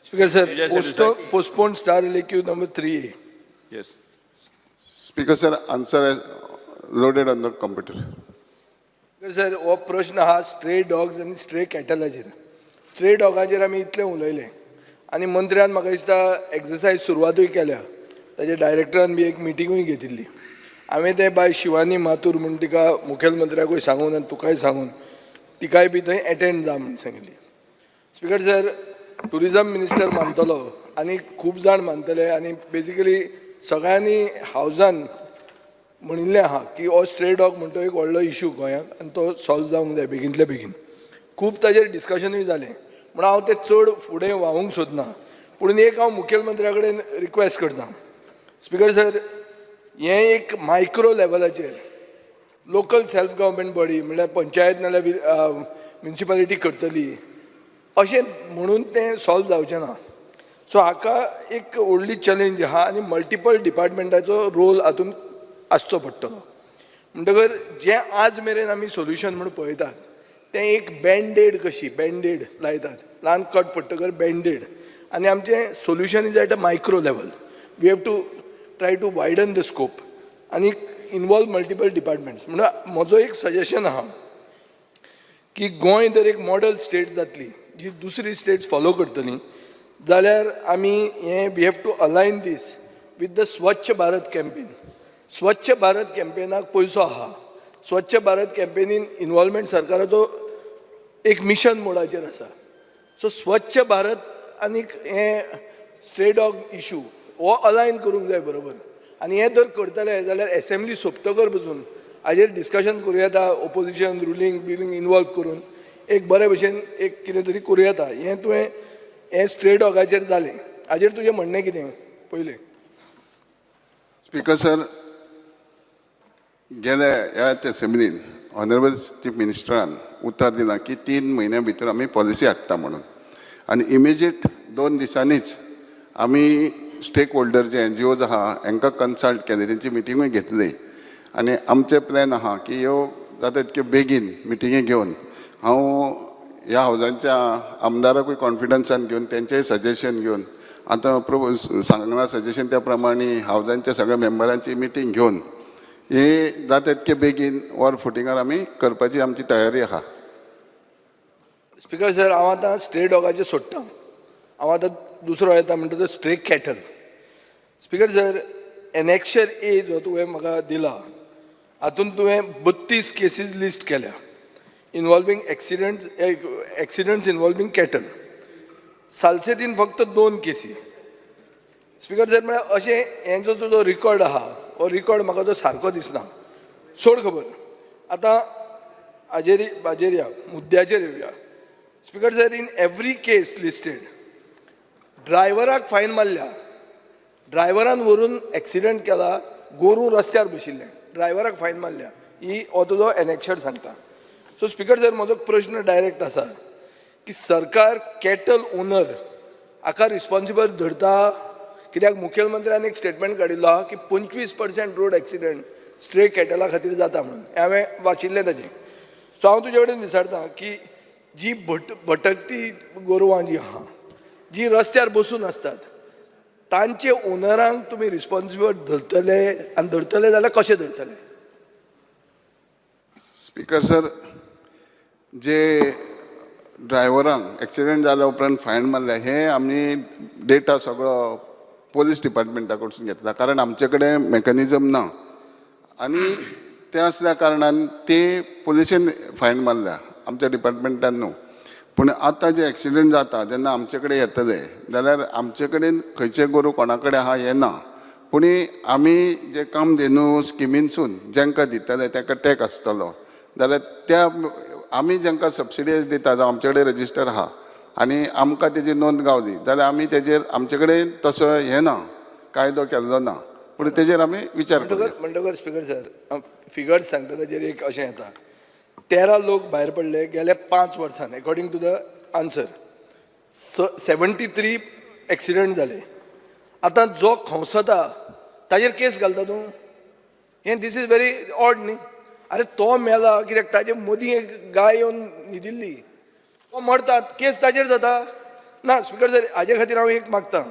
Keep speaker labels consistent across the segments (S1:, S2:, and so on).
S1: Speaker sir,
S2: Vijay Sardesai.
S1: Postpone star LAQ number 3A.
S2: Yes.
S3: Speaker sir, answer loaded on the computer.
S1: Speaker sir, हो प्रश्न आहा stray dogs आनी stray कॅटलाचेर. Stray डॉगाचेर आमी इतलें उलयले आनी मंत्र्यान म्हाका दिसता एक्सरसायज सुरवातूय केल्या. ताजे डायरेक्टरान बी एक मिटिंगूय घेतिल्ली. हांवें तें बाय शिवानी माथूर म्हूण तिका मुखेलमंत्र्याकूय सांगून आनी तुकाय सांगून तिकाय बी थंय एटेंड जा म्हूण सांगिल्ली. स्पिकर सर, टुरिजम मिनिस्टर मानतलो आनी खूब जाण मानतले आनी बेजिकली सगळ्यांनी हावजान म्हणिल्लें आहा की हो स्ट्रे डॉग म्हणटा एक व्हडलो इशू गोंयांत आनी तो सॉल्व जावंक जाय बेगीनतले बेगीन. खूब ताजेर डिस्कशनूय जालें म्हूण हांव तें चड फुडें व्हांवूंक सोदना, पूण एक हांव मुखेलमंत्र्या कडेन रिक्वेस्ट करता. स्पिकर सर, हें एक मायक्रो लेवलाचेर लोकल सेल्फ गव्हर्मेंट बॉडी म्हणल्यार पंचायत नाल्यार म्युनिसिपालिटी करतली अशें म्हणून तें सॉल्व जावचें ना. सो हाका एक व्हडली चॅलेंज आहा आनी मल्टिपल डिपार्टमेंटाचो रोल हातूंत आसचो पडटलो. म्हणटकर जें आज मेरेन आमी सोल्युशन म्हूण पळयतात तें एक बँडेड कशी बँडेड लायतात, ल्हान कट पडटकर बँडेड, आनी आमचें solution is at a micro level. We have to try to widen the scope आनी इनवॉल्व मल्टिपल डिपार्टमेंट्स. म्हणून म्हजो एक सजेशन आहा की गोंय जर एक मॉडल स्टेट जातली जी दुसरी स्टेट्स फॉलो करतली जाल्यार आमी हें we have to align this with the Swachh Bharat campaign. Swachh Bharat कॅम्पेनाक पयसो आहा. स्वच्छ भारत कॅम्पेनीन इनवॉल्वमेंट सरकाराचो एक मिशन मोडाचेर आसा. सो स्वच्छ भारत आनीक हें स्ट्रे डॉग इशू हो अलायन करूंक जाय बरोबर. आनी हें जर करतले जाल्यार एसेंब्ली सोंपतकर पसून हाजेर डिस्कशन करूं येता, ओपोजिशन रुलींग बिलींग इनवॉल्व करून एक बरे भशेन एक कितें तरी करूं येता. हें तुवें हें स्ट्रे डॉगाचेर जालें, हाजेर तुजें म्हणणें कितें पयलें?
S3: स्पीकर सर, गेल्या ह्या असेंब्लीन ऑनरेबल चीफ मिनिस्टरान उतर दिलां की 3 म्हयन्या भितर आमी पॉलिसी हाडटा म्हणून आनी इमिजिएट 2 दिसांनीच आमी स्टेक होल्डर जे एनजीओज आहा हांकां कन्सल्ट केले, तेंची मिटिंगूय घेतली आनी आमचे प्लॅन आहा की ह्यो जाता तितक्यो बेगीन मिटिंगी घेवन हांव ह्या हावजांच्या आमदाराकूय कॉन्फिडन्सान घेवन तेंचेय सजेशन घेवन आतां सांगलां सजेशन, त्या प्रमाणे हावजांच्या सगळ्या मेंबरांची मिटींग घेवन हे जाता तितके बेगीन वर फुटिंगार आमी करपाची आमची तयारी आहा.
S1: स्पिकर सर, हांव आतां स्ट्रे डॉगाचें सोडटा. हांव आतां दुसरो येता म्हणटा तो stray cattle. Speaker sir, annexure ए जो तुवें म्हाका दिला हातूंत तुवें 32 केसीस लिस्ट केल्या involving accidents involving cattle. सालसेतीन फक्त दोन केसी. स्पिकर सर, म्हळ्यार अशें हें जो तुजो रिकॉर्ड आहा हो रिकॉर्ड म्हाका तो सारको दिसना. सोड खबर, आतां हाजेर या, मुद्द्याचेर येवया. Speaker sir, in every case listed ड्रायव्हराक फायन मारल्या. ड्रायव्हरान व्हरून एक्सिडंट केला, गोरूं रस्त्यार बशिल्लें, ड्रायव्हराक फायन मारल्या, ही हो तुजो एनेक्शर सांगता. सो स्पिकर सर, म्हजो प्रश्न डायरेक्ट आसा की सरकार कॅटल ओनर हाका रिस्पॉन्सिबल धरता कित्याक? मुखेलमंत्र्यान एक स्टेटमेंट काडिल्लो आहा की 25% रोड एक्सिडंट स्ट्रे कॅटला खातीर जाता म्हणून, हें हांवें वाचिल्लें ताजें. सो हांव तुजे कडेन विचारता की जी भटकती गोरवां जी आहा, जी रस्त्यार बसून आसतात, तांचे ओनरांक तुमी रिस्पॉन्सिबल धरतले आनी धरतले जाल्यार कशें धरतले?
S3: स्पीकर सर, जे ड्रायव्हरांक एक्सिडेंट जाल्या उपरांत फायन मारल्या, हे आमी डेटा सगळो पोलीस डिपार्टमेंटा कडसून घेतला, कारण आमचे कडेन मॅकनिजम ना आनी ते आसल्या कारणान ते पोलिशेन फायन मारल्या, आमच्या डिपार्टमेंटान न्हू. पूण आतां जे एक्सिडंट जाता जेन्ना आमचे कडेन येतले जाल्यार आमचे कडेन खंयचे गोरूं कोणा कडेन आहा हें ना, पूण आमी जे कामधेनू स्किमीनसून जांकां दितले तांकां टॅग आसतलो जाल्यार त्या आमी जांकां सबसिडायज दिता, जावं आमचे कडेन रजिस्टर आहा आनी आमकां तेजी नोंद गावली जाल्यार आमी तेजेर, आमचे कडेन तसो हें ना, कायदो केल्लो ना, पूण तेजेर आमी विचार करुया.
S1: म्हणटकर स्पिकर सर, फिगर्स सांगता ताजेर एक अशें येता, 13 लोक भायर पडले गेल्या 5 वर्सान according to the answer. 73 accident जाले. आतां जो खंवसता ताजेर केस घालता तूं, हें this is very odd न्ही? अरे, तो मेला कित्याक? ताजे मदीं एक गाय येवन न्हिदिल्ली. तो मरता, केस ताजेर जाता. ना स्पिकर सर, हाजे खातीर हांव एक मागता,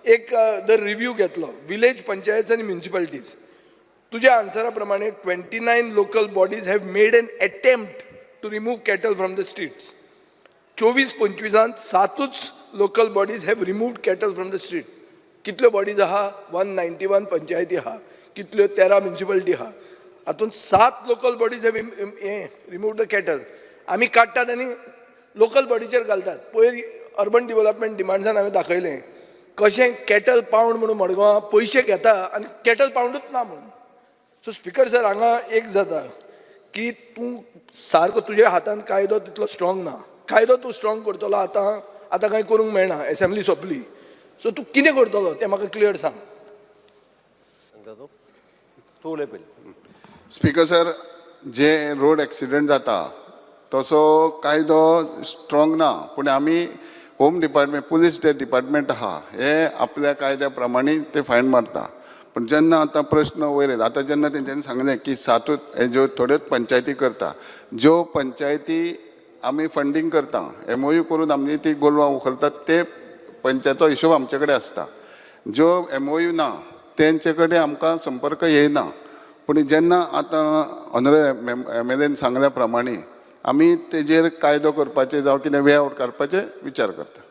S1: एक जर रिव्यू घेतलो विलेज पंचायत आनी म्युनिसिपालिटीज, तुज्या आन्सरा प्रमाणे 29 local bodies have made N attempt to remove cattle from the streets. 24-25 त सातूच local bodies have removed cattle from the street. कितल्यो बॉडीज आहा? 191 पंचायती आहा. कितल्यो? 13 म्युनिसिपालिटी आहा. हातूंत सात local bodies have हें रिमूव्ड the cattle. आमी काडटात आनी लोकल बॉडीचेर घालतात. पयर अर्बन डिवलपमेंट डिमांड्सान हांवें दाखयलें कशें कॅटल पावंड म्हणून मडगांवां पयशे घेता आनी कॅटल पावंडूच ना म्हणून. सो स्पिकर सर, हांगा एक जाता की तूं सारको तुज्या हातान कायदो तितलो स्ट्रॉंग ना. कायदो तूं स्ट्रॉंग करतलो आतां? आतां कांय करूंक मेळना, एसेंब्ली सोंपली. सो तूं कितें करतलो तें म्हाका क्लियर सांग.
S2: सांगता तूं, तूं उलय पयलीं.
S3: स्पीकर सर, जे रोड एक्सिडंट जाता तसो कायदो स्ट्रॉंग ना, पूण आमी होम डिपार्टमेंट, पुलीस जे डिपार्टमेंट आहा, हे आपल्या कायद्या प्रमाणे ते फायन मारता. पूण जेन्ना आतां प्रश्न वयर येता, आतां जेन्ना तेंच्यांनी सांगलें की सातूच हे ज्यो थोड्योच पंचायती करता, ज्यो पंचायती आमी फंडींग करता, एमओयू करून आमी ती गोरवां उखलतात, ते पंचायतीचो हिशोब आमचे कडेन आसता. ज्यो एमओयू ना तेंचे कडेन आमकां संपर्क येयना. पूण जेन्ना आतां ऑनरेबल एमएलएन सांगल्या प्रमाणे आमी तेजेर कायदो करपाचे जावं कितें वे आवट काडपाचे विचार करता.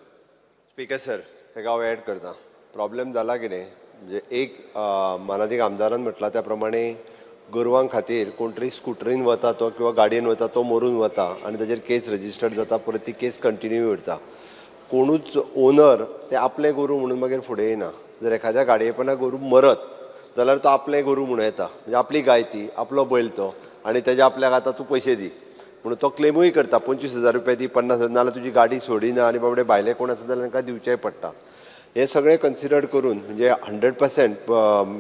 S2: स्पीकर सर, हेका हांव एड करता. प्रॉब्लेम जाला कितें म्हणजे एक मानादीक आमदारान म्हटलां त्या प्रमाणे गोरवां खातीर कोण तरी स्कुटरीन वता तो किंवा गाडयेन वता तो मरून वता आनी ताजेर केस रजिस्टर्ड जाता. परत ती केस कंटिन्यू उरता. कोणूच ओनर ते आपलें गोरूं म्हणून मागीर फुडें येना. जर एखाद्या गाडयेपणाक गोरूं मरत जाल्यार तो आपलें गोरूं म्हणूं येता, म्हणजे आपली गाय ती, आपलो बैल तो आनी तेज्या आपल्याक आतां तूं पयशे दी म्हणून तो क्लेमूय करता. 25,000 रुपया दी, 50,000, नाजाल्यार तुजी गाडी सोडिना आनी बाबडे भायले कोण आसा जाल्यार तांकां दिवचेंय पडटा. हें सगळें कन्सिडर करून म्हणजे 100%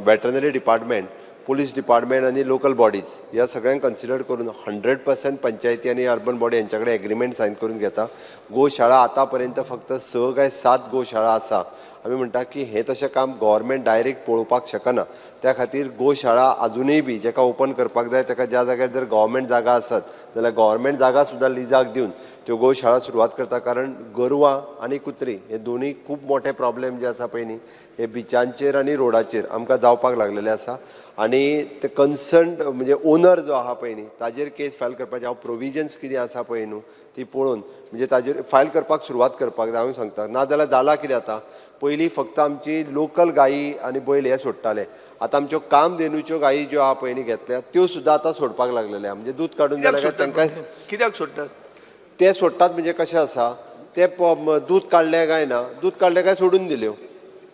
S2: वेटरनरी डिपार्टमेंट, पुलीस डिपार्टमेंट आनी लोकल बॉडीज ह्या सगळ्यांक कन्सिडर करून 100% पंचायती आनी अर्बन बॉडी यांच्या कडेन एग्रीमेंट सायन करून घेता. गोशाळा आतां पर्यंत फक्त स काय सात गोशाळा आसा. आमी म्हणटा की हें तशें काम गव्हर्मेंट डायरेक्ट पळोवपाक शकना. त्या खातीर गोशाळा आजुनूय बी जेका ओपन करपाक जाय तेका ज्या जाग्यार जर गव्हर्मेंट जागा आसत जाल्यार गव्हर्मेंट जागा सुद्दां लिजाक दिवन त्यो गोशाळा सुरवात करता. कारण गोरवां आनी कुत्री हे दोनूय खूब मोठे प्रॉब्लेम जे आसा पळय न्ही, हे बिचांचेर आनी रोडाचेर आमकां जावपाक लागलेले आसा. आनी ते कन्सर्न म्हणजे ओनर जो आहा पळय न्ही, ताजेर केस फायल करपाचे हांव प्रोविजन्स कितें आसा पळय न्हू ती पळोवन म्हणजे ताजेर फायल करपाक सुरवात करपाक जाय हांव सांगता. नाजाल्यार जालां कितें, आतां पयलीं फक्त आमची लोकल गायी आनी बैल हे सोडटाले. आतां आमच्यो कामधेनूच्यो गायी ज्यो आहा पळय न्ही घेतल्या, त्यो सुद्दां आतां सोडपाक लागलेले. म्हणजे दूद काडून
S1: कित्याक
S2: जाल्यार
S1: सोडटात?
S2: तांकां
S1: कित्याक सोडटात?
S2: ते सोडटात म्हणजे कशें आसा ते, दूद काडलें काय ना, दूद काडलें काय सोडून दिल्यो.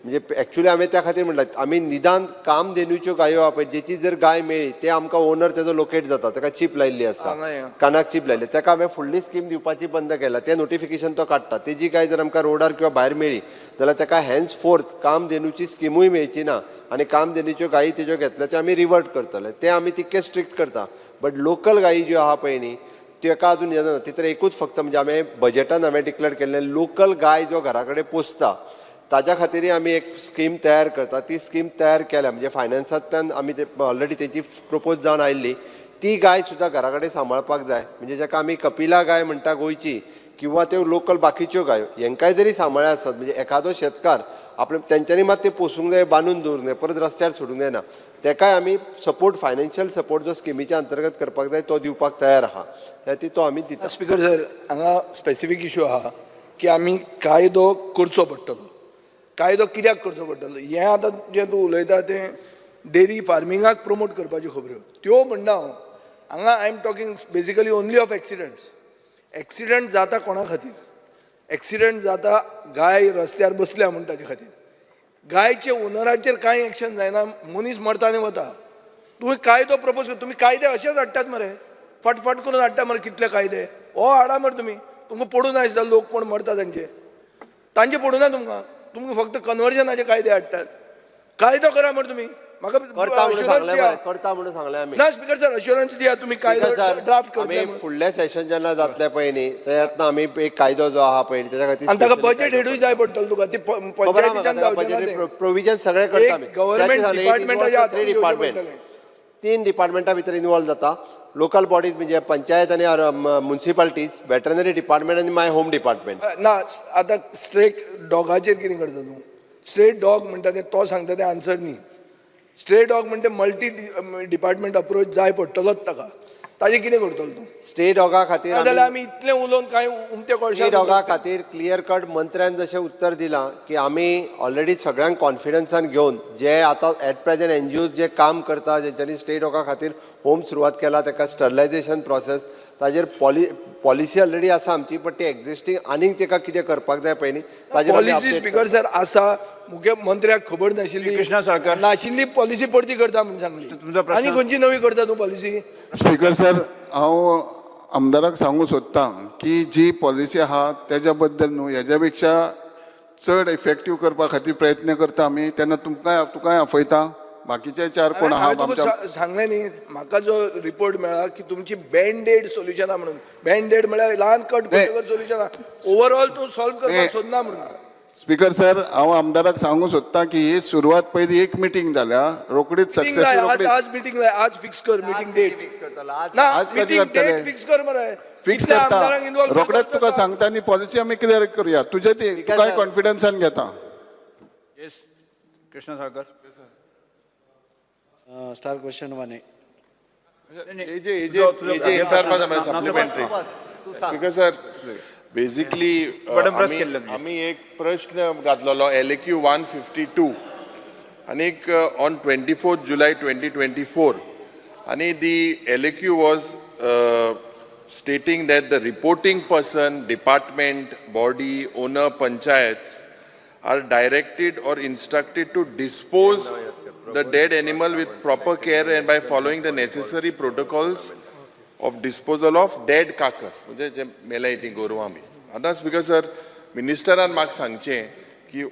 S2: म्हणजे एक्चुली हांवें त्या खातीर म्हणलां, आमी निदान कामधेनूच्यो गायो आहा पळय, जेची जर गाय मेळ्ळी ते आमकां ओनर तेजो लोकेट जाता. ताका चीप लायिल्ली आसता.
S1: नाही.
S2: कानाक चीप लायल्ली. ताका हांवें फुडली स्कीम दिवपाची बंद केला. तें नोटिफिकेशन तो काडटा. तेजी गाय जर आमकां रोडार किंवा भायर मेळ्ळी जाल्यार ताका हेन्स फोर्थ कामधेनूची स्किमूय मेळची ना आनी कामधेनूच्यो गायी तेज्यो घेतल्या त्यो आमी रिवर्ट करतले. ते आमी तितके स्ट्रिक्ट करता. बट लोकल गायी ज्यो आहा पळय न्ही, तेका अजून येना. तितून एकूच फक्त म्हणजे हांवें बजेटान हांवें डिक्लेर केल्लें, लोकल गाय जो घरा कडेन पोसता ताज्या खातीरय आमी एक स्कीम तयार करता. ती स्कीम तयार केल्या म्हणजे फायनान्सांतल्यान आमी ते ऑलरेडी तेजी प्रपोज जावन आयिल्ली. ती गाय सुद्दां घरा कडेन सांबाळपाक जाय. म्हणजे जाका आमी कपिला गाय म्हणटा गोंयची किंवा त्यो लोकल बाकीच्यो गायो, हेंकाय जरी सांबाळ्ळे आसत म्हणजे एखादो शेतकार आपले तेंच्यांनी मात ते पोसूंक जाय, बांदून दवरूंक जाय, परत रस्त्यार सोडूंक जायना. तेकाय आमी सपोर्ट, फायनान्शियल सपोर्ट जो स्किमीच्या अंतर्गत करपाक जाय तो दिवपाक तयार आहा. त्या खातीर तो आमी दिता.
S1: स्पीकर सर, हांगा स्पेसिफीक इशू आहा की आमी कायदो करचो पडटलो. कायदो कित्याक करचो पडटलो? हें आतां जें तूं उलयता तें डेरी फार्मिंगाक प्रमोट करपाच्यो खबऱ्यो त्यो म्हणना हांव. हांगा I am talking basically only of accidents. Accident जाता कोणा खातीर? एक्सिडंट जाता गाय रस्त्यार बसल्या म्हूण ताजे खातीर. गायचे ओनराचेर कांय एक्शन जायना. मनीस मरता आनी वता. तुवें कायदो प्रपोज, तुमी कायदे अशेच हाडटात मरे, फटफट करून हाडटा मरे. कितले कायदे हो हाडा मरे तुमी. तुमकां पडून दिसता लोक कोण मरता तांचे तांचे पडूना तुमकां. तुमकां फक्त कन्वर्जनाचे कायदे हाडटात. कायदो करा मरे तुमी. म्हाका
S2: करता म्हणून
S1: assurance
S2: सांगलें
S1: दिया.
S2: मरे, करता म्हणून सांगलें आमी.
S1: ना स्पीकर सर, अश्युरन्स दिया तुमी कायदो
S2: स्पीकर सर,
S1: ड्राफ्ट
S2: आमी
S1: करतले म्हणून.
S2: फुडल्या सेशन जेन्ना जातलें पळय न्ही, तेन्ना आमी एक कायदो जो आहा पळय न्ही, तेज्या खातीर
S1: आनी ताका
S2: specially
S1: budget
S2: कायदो
S1: हेडूय जाय पडटलो तुका. ती
S2: खबर आहा म्हाका.
S1: पंचायतीच्यान
S2: ताका
S1: जावचें ना
S2: बजेट
S1: तें.
S2: प्रोविजन सगळें करता
S1: एक
S2: आमी.
S1: government department हाच्या हातान
S2: थ्री
S1: घेवचें
S2: डिपार्टमेंट,
S1: पडटलें.
S2: तीन डिपार्टमेंटा भितर इन्वॉल्व जाता. लोकल बॉडीज म्हणजे पंचायत आनी म्युन्सिपालिटीज, वेटरनरी डिपार्टमेंट आनी मागीर होम डिपार्टमेंट.
S1: ना, आतां स्ट्रे डॉगाचेर कितें करता तूं? स्ट्रे डॉग म्हणटा तें, तो सांगता तें आन्सर न्ही. स्ट्रे डॉग म्हणटा मल्टी डिपार्टमेंट अप्रोच जाय पडटलोच ताका. ताजें कितें करतलो तूं?
S2: स्ट्रे डॉगा खातीर
S1: नाजाल्यार आमी इतलें उलोवन कांय उमते
S2: स्ट्रे
S1: कोळशा.
S2: डॉगा खातीर क्लियर कट मंत्र्यान जशें उत्तर दिलां की आमी ऑलरेडी सगळ्यांक कॉन्फिडन्सान घेवन जे आतां एट प्रेझेंट एनजीओ जे काम करता, जेंच्यांनी स्ट्रे डॉगा खातीर होम सुरवात केला, ताका स्टरलायझेशन प्रोसेस, ताजेर पॉलिसी ऑलरेडी आसा आमची, बट ती एक्झिस्टींग आनीक ताका कितें करपाक जाय पळय न्ही, ताजेर आमी
S1: पॉलिसी
S2: update.
S1: Speaker sir आसा, मुख्यमंत्र्याक खबर नाशिल्ली.
S4: कृष्णा साळकर.
S1: नाशिल्ली पॉलिसी परती करता म्हूण सांगली.
S4: तुमचो प्रश्न?
S1: आनी खंयची नवी करता तूं पॉलिसी?
S3: स्पीकर सर, हांव आमदाराक सांगूंक सोदतां की जी पॉलिसी आहा तेज्या बद्दल न्हू, हेज्या पेक्षा चड इफेक्टीव करपा खातीर प्रयत्न करता आमी. तेन्ना तुमकांय तुकाय आपयता, बाकीचे चार कोण आहा
S1: हांवें तुका
S3: आमच्या.
S1: सांगलें न्ही, म्हाका जो रिपोर्ट मेळ्ळा की तुमची बँडेड सोल्युशनां म्हणून. बँडेड म्हळ्यार ल्हान कट
S3: नाही.
S1: सोल्युशन ओवरऑल तूं सॉल्व
S3: नाही.
S1: करपाक सोदना म्हणून.
S3: स्पीकर सर, हांव आमदाराक सांगूंक सोदतां की ही सुरवात पयली एक मिटींग जाल्या रोखडीच
S1: मिटींग लाय
S3: सक्सेस
S1: आज.
S3: रोखडीच.
S1: आज मिटींग लाय, आज फिक्स कर मिटींग डेट.
S2: फिक्स करतलो आज.
S1: ना.
S3: आज कशें
S1: मिटींग
S3: करतले?
S1: डेट फिक्स कर मरे.
S3: फिक्स
S1: कितल्या
S3: करता.
S1: आमदारांक इन्वॉल्व.
S3: रोखडेच तुका सांगता आनी पॉलिसी आमी क्लियर करुया. तुजे ती
S2: स्पीकर
S3: तुकाय
S2: सर.
S3: कॉन्फिडन्सान घेता.
S4: Yes, Krishna Salkar.
S5: Star question 1A.
S6: हेजे विचारपा सप्लिमेंटरी.
S2: तूं सांग.
S6: Speaker sir, basically
S4: Button press केल्लें तुवें.
S6: आमी एक प्रश्न घातलेलो LAQ 152 आनीक on 24 July 2024 आनी the LAQ was stating that the reporting person, department, body, owner, panchayats are directed or instructed to dispose the dead animal with proper care and by following the necessary protocols of disposal of dead carcass. म्हणजे जे मेल्याय ती गोरवां बी. आतां speaker sir, मिनिस्टरान म्हाका सांगचें की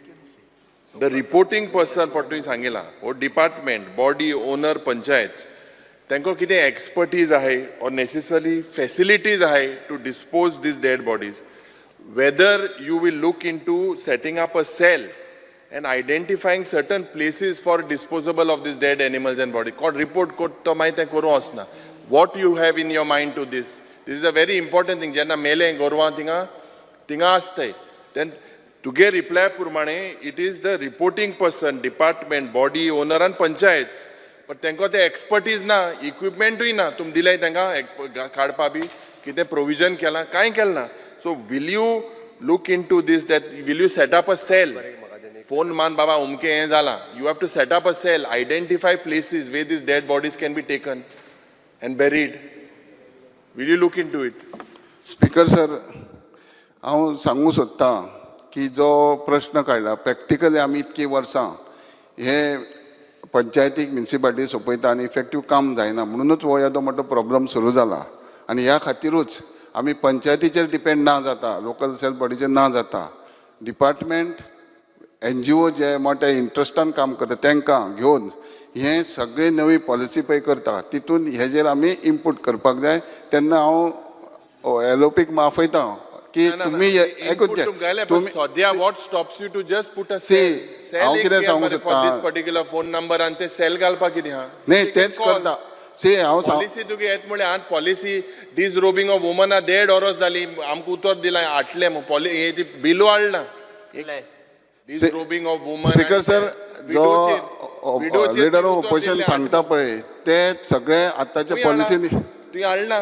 S6: the reporting person पण तुवें सांगिलां हो डिपार्टमेंट, बॉडी, ओनर, पंचायत, तांकां कितें एक्सपर्टीज आहाय ऑर नेसेसरी फॅसिलिटीज आहाय to dispose these dead bodies, whether you will look into setting up a cell and identifying certain places for disposable of these dead animals and body. कोण report कोण तो मागीर तें करूं वचना. What you have in your mind to this? This is a very important thing. जेन्ना मेलें गोरवां थिंगा थिंगा आसताय, then तुगे रिप्लाय प्रमाणे it is the reporting person, department, body, owner आनी पंचायत, बट तांकां ते एक्सपर्टीज ना, इक्विपमेंटूय ना. तुमी दिले तांकां काडपा बी कितें प्रोविजन केलां? कांय केलें ना. So will you look into this, that will you set up a cell? Phone मान बाबा अमकें हें जालां, you have to set up a cell, identify places where these dead bodies can be taken and buried. Will you look into it?
S3: Speaker sir, हांव सांगूंक सोदतां की जो प्रश्न काडला, प्रॅक्टिकली आमी इतकीं वर्सां हे पंचायतीक म्युनिसिपालिटी सोंपयता आनी इफेक्टीव काम जायना, म्हणुनूच हो येदो मोठो प्रॉब्लम सुरू जाला. आनी ह्या खातिरूच आमी पंचायतीचेर डिपेंड ना जाता, लोकल सेल्फ बॉडीचेर ना जाता, डिपार्टमेंट, एनजीओ जे मोठ्या इंट्रस्टान काम करता तांकां घेवन हे सगळे नवी पॉलिसी पळय करता, तितून हेजेर आमी इनपूट करपाक जाय. तेन्ना हांव एलओपीक आपयता की तुमी आयकून घे, तुमी
S6: सद्या what stops you to just put a
S3: See,
S6: cell?
S3: हांव कितें सांगूंक
S6: फॉर
S3: सोदतां?
S6: दीस पर्टिक्युलर फोन नंबर आनी ते सेल घालपाक कितें आहा?
S3: न्ही, तेंच करता. सी, हांव सांग
S6: पॉलिसी तुगे येत म्हळ्यार आतां policy disrobing of woman देड वरस जाली, आमकां उतर दिलां हाडलें हे बिलो हाडना disrobing of woman.
S3: Speaker sir, जो लिडर ऑफ ऑपोजिशन सांगता पळय ते सगळे आतांच्या पॉलिसीनी.
S6: तुवें हाडना.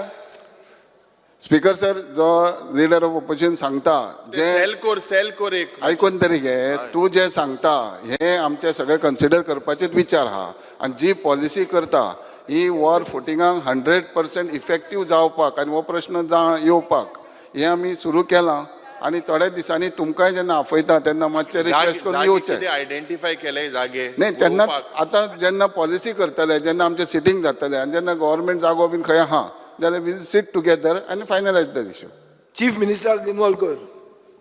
S3: स्पीकर सर, जो लिडर ऑफ ऑपोजिशन सांगता जे
S6: सेल कोर, सेल कोर एक.
S3: आयकून तरी घे. तूं जें सांगता हें आमचे सगळे कन्सिडर करपाचेच विचार आहा आनी जी पॉलिसी करता ही वॉर फुटिंगाक 100% इफेक्टीव जावपाक आनी हो प्रश्न जा येवपाक हें आमी सुरू केलां. आनी थोड्या दिसांनी तुमकांय जेन्ना आपयता तेन्ना मातशें रिक्वेस्ट करून येवचें.
S6: आयडेंटिफाय केले जागे
S3: न्ही, तेन्ना
S6: पळोवपाक.
S3: आतां जेन्ना पॉलिसी करतले, जेन्ना आमचें सिटींग जातलें आनी जेन्ना गव्हर्मेंट जागो बीन खंय आहा जाल्यार वील सीट टुगेदर आनी फायनलायज the issue.
S1: Chief मिनिस्टराक इन्वॉल्व कर,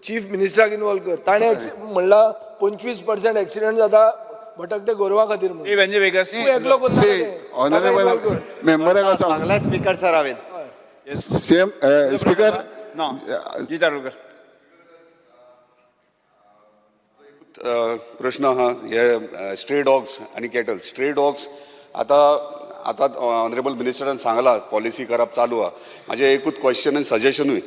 S1: चीफ मिनिस्टराक इन्वॉल्व कर. ताणें म्हणलां 25% एक्सिडंट जाता भटकते गोरवां खातीर म्हणून.
S4: वेंजे वेगस.
S1: तूं एकलो करना
S3: सी
S1: तें. ताका
S3: ऑनरेबल
S1: इन्वॉल्व कर.
S3: मेंबराक सांग.
S2: सांगला स्पीकर सर हांवें.
S3: Same speaker.
S4: ना, जी चारोलकर.
S7: प्रश्न आहा हे स्ट्रे डॉग्स आनी कॅटल. स्ट्रे डॉग्स आतां
S5: आतां ऑनरेबल मिनिस्टरान सांगलां पॉलिसी करप चालू आहा. म्हाजें एकूच क्वेश्चन आनी सजेशनूय,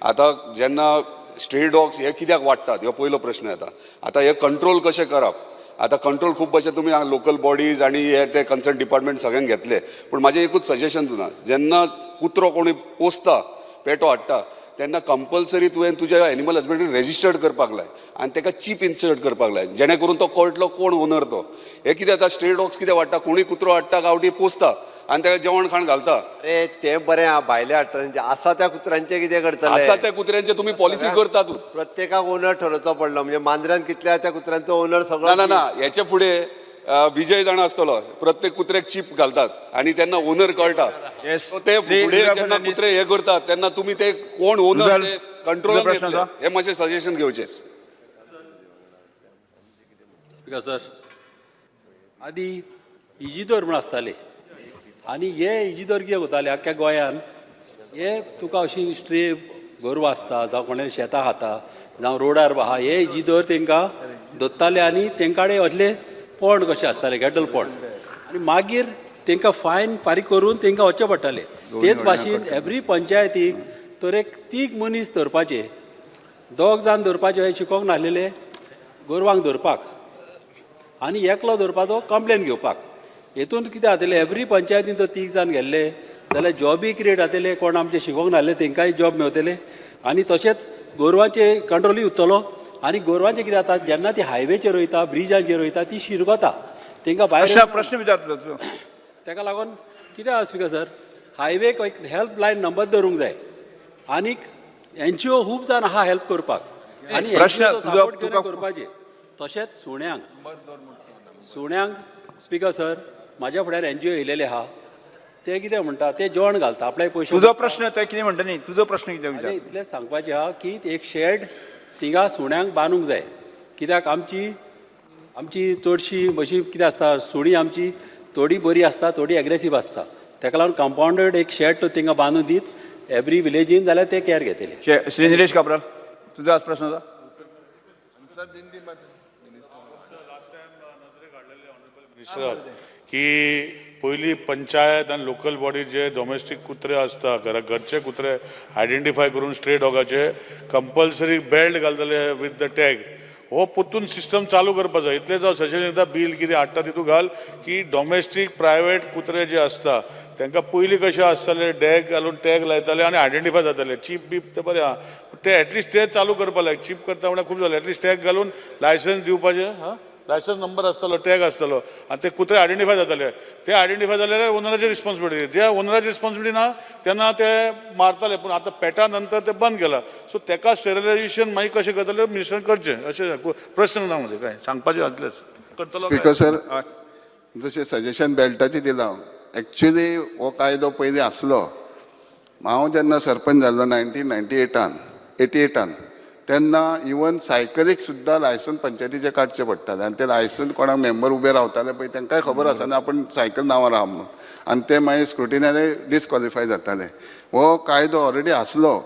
S5: आतां जेन्ना स्ट्रे डॉग्स हे कित्याक वाडटात हो पयलो प्रश्न येता. आतां हे कंट्रोल कशें करप? आतां कंट्रोल खूब भशेन तुमी लोकल बॉडीज आनी हे ते कन्सर्न डिपार्टमेंट सगळ्यांक घेतले, पूण म्हाजें एकूच सजेशन तुना, जेन्ना कुत्रो कोणी पोसता, पेटो हाडटा, तेन्ना कंपल्सरी तुवें तुज्या एनिमल हजबंडरी रेजिस्टर्ड करपाक लाय आनी ताका चीप इन्सर्ट करपाक लाय, जेणे करून तो कळटलो कोण ओनर तो. हे कितें जाता, स्ट्रे डॉग्स कितें वाडटा, कोणूय कुत्रो हाडटा गांवठी, पोसता आनी ताका जेवण खाण घालता.
S2: अरे, तें बरें आहा भायले हाडटा, तेंचे आसा त्या कुत्र्यांचें कितें करतले?
S5: आसा त्या कुत्र्यांचे तुमी पॉलिसी करतातूच.
S2: प्रत्येकाक ओनर ठरोवचो पडलो म्हणजे मांद्र्यान कितल्या त्या कुत्र्यांचो ओनर सगळो.
S5: ना ना ना, हेचे फुडें विजय जाणा आसतलो, प्रत्येक कुत्र्याक चीप घालतात आनी तेन्ना ओनर कळटा.
S4: Yes.
S5: So ते
S4: श्री
S5: फुडें
S4: दुर्गा
S5: जेन्ना
S4: फर्नांडीस.
S5: कुत्रे हे करतात तेन्ना तुमी ते कोण ओनर
S4: दुर्गा-
S5: ते कंट्रोलान
S4: तुजो प्रश्न
S5: घेतले,
S4: आसा?
S5: हे मातशें सजेशन घेवचें.
S7: स्पिकर सर, आदी इजिदोर म्हूण आसताले आनी हे इजिदोर कितें करताले, आख्ख्या गोंयान हे तुका अशी स्ट्रे गोरवां आसता जावं कोणें शेतां खाता जावं रोडार आहा, हे इजिदोर तांकां दोत्ताले आनी तेंकां कडेन असले पोंड कशे आसताले, कॅटल पोंड, आनी मागीर तांकां फायन फारीक करून तांकां वचचें पडटालें. तेच भाशेन एवरी पंचायतीक तर एक तीग मनीस धरपाचे, दोग जाण धरपाचे हे शिकोंक नासलेले गोरवांक धरपाक आनी एकलो धरपाचो कंप्लेन घेवपाक. हेतून कितें जातलें, एवरी पंचायतीन तर तीग जाण गेल्ले जाल्यार जॉबी क्रिएट जातले, कोण आमचे शिकोंक नासले तेंकांय जॉब मेवतले आनी तशेंच गोरवांचे कंट्रोलूय उरतलो. आनी गोरवांचें कितें जाता, जेन्ना ती हायवेचेर वयता, ब्रिजांचेर वयता, ती शिरगता, तेंकां भायर
S4: प्रश्न प्रश्न विचार तुजो तुजो.
S7: तेका लागून कितें आसा स्पिकर सर, हायवेक एक हेल्पलायन नंबर दवरूंक जाय आनीक एनजीओ खूब जाण आहा हेल्प करपाक आनी
S4: प्रश्न
S7: NGO चो
S4: तुजो-
S7: सपोर्ट घेवन
S4: तुका-
S7: करपाचें. तशेंच सुण्यांक सुण्यांक स्पिकर सर, म्हाज्या फुड्यान एनजीओ येयलेले आहा, ते कितें म्हणटा, ते जेवण घालता आपल्या पयशे.
S4: तुजो प्रश्न ते कितें म्हणटा न्ही, तुजो प्रश्न कितें
S7: आनी
S4: विचार.
S7: इतलें सांगपाचें आहा की एक शेड थिंगा सुण्यांक बांदूंक जाय, कित्याक आमची आमची चडशी अशी कितें आसता, सुणीं आमची थोडी बरी आसता, थोडी एग्रेसीव आसता. ताका लागून कंपावंडेड एक शेड थिंगा बांदून दीत एवरी विलेजीन जाल्यार ते कॅर घेतले.
S4: श्री निलेश काब्राल, तुजो आज प्रश्न आसा.
S8: मिनिस्टर, की पयली पंचायत आनी लोकल बॉडी जे डोमेस्टीक कुत्रे आसता, घरा घरचे कुत्रे आयडेंटिफाय करून स्ट्रे डॉगाचे कंपल्सरी बेल्ट घालतले विथ the tag, हो परतून सिस्टम चालू करपा जाय. इतलेंच हांव सजेशन दिता, बील कितें हाडटा तितूंत घाल की डोमेस्टीक प्रायवेट कुत्रे जे आसता तांकां पयलीं कशें आसतालें, डॅग घालून टॅग लायताले आनी आयडेंटिफाय जाताले. चीप बीप ते बरें आहा, ते एटलिस्ट ते चालू करपा लायक. चीप करता म्हणल्यार खूब जालें, एटलिस्ट टॅग घालून लायसन्स दिवपाचें. हां, लायसन्स नंबर आसतलो, टॅग आसतलो आनी ते कुत्रे आयडेंटिफाय जाताले. ते आयडेंटिफाय जाले ओनराची रिस्पॉन्सिबिलिटी, जे ओनराची रिस्पॉन्सिबिलिटी ना तेन्ना ते मारताले, पूण आतां पेटा नंतर ते बंद केला. सो तेका स्टेरिलायझेशन मागीर कशें करतले मिनिस्टरान करचें, अशें प्रश्न ना म्हजे, कांय सांगपाचें आसलेंच करतलो काय?
S3: स्पिकर सर, जशें सजेशन बेल्टाचें दिलां, एक्चुली हो कायदो पयलीं आसलो. हांव जेन्ना सरपंच जाल्लो 1998आन, 88आन, तेन्ना इवन सायकलीक सुद्दां लायसन पंचायतीचें काडचें पडटालें आनी तें लायसन कोणाक मेंबर उबे रावताले पळय तांकांय खबर आसना आपूण सायकल नांवार आहा म्हणून, आनी ते मागीर स्क्रुटिनारे डिसक्वॉलिफाय जाताले. हो कायदो ऑलरेडी आसलो,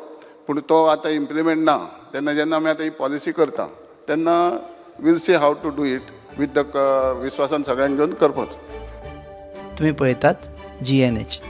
S3: पूण तो आतां इम्प्लिमेंट ना. तेन्ना जेन्ना आमी आतां ही पॉलिसी करता तेन्ना we'll see how to do it with the विस्वासान सगळ्यांक घेवन करपाचो.
S9: तुम्ही पळयतात जीएनएच.